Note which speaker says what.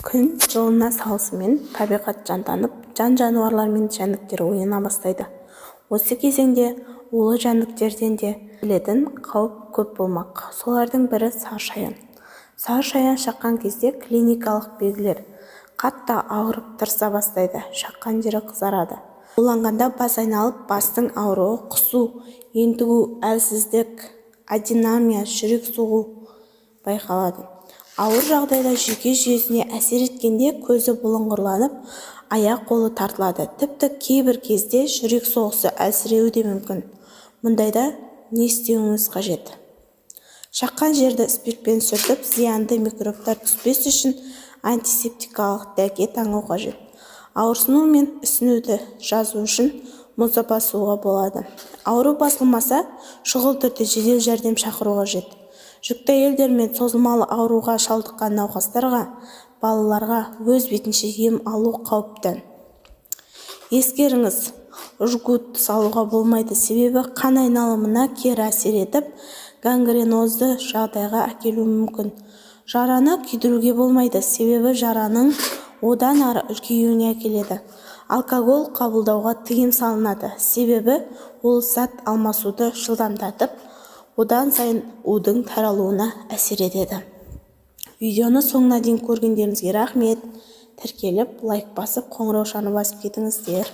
Speaker 1: Күн жылына салысымен табиғат жанданып, жан-жануарлар мен жәндіктер ояна бастайды. Осы кезеңде улы жәндіктерден де келетін қауіп көп болмақ. Солардың бірі сары шаян. Сары шаян шаққан кезде клиникалық белгілер: қатты ауырып, тырыса бастайды, шаққан жері қызарады. Уланғанда бас айналып, бастың ауруы, құсу, ентігу, әлсіздік, адинамия, жүрек соғу байқалады. Ауыр жағдайда жүйке жүйесіне әсер еткенде көзі бұлыңғырланып, аяқ-қолы тартылады, тіпті кейбір кезде жүрек соғысы әлсіреуі де мүмкін. Мұндайда не істеуіңіз қажет? Шаққан жерді спиртпен сүртіп, зиянды микробтар түспес үшін антисептикалық дәке таңу қажет. Ауырсыну мен ісінуді жазу үшін мұзды басуға болады. Ауру басылмаса, шұғыл түрде жедел жәрдем шақыру қажет. Жүкті әйелдер мен созылмалы ауруға шалдыққан науқастарға, балаларға өз бетінше ем алу қауіпті. Ескеріңіз: жгут салуға болмайды, себебі қан айналымына кері әсер етіп, гангренозды жағдайға әкелуі мүмкін. Жараны күйдіруге болмайды, себебі жараның одан ары үлкеюіне әкеледі. Алкоголь қабылдауға тыйым салынады, себебі ол зат алмасуды жылдамдатып, одан сайын удың таралуына әсер етеді. Видеоны соңына дейін көргендеріңізге рахмет. Тіркеліп, лайк басып, қоңыраушаны басып кетіңіздер.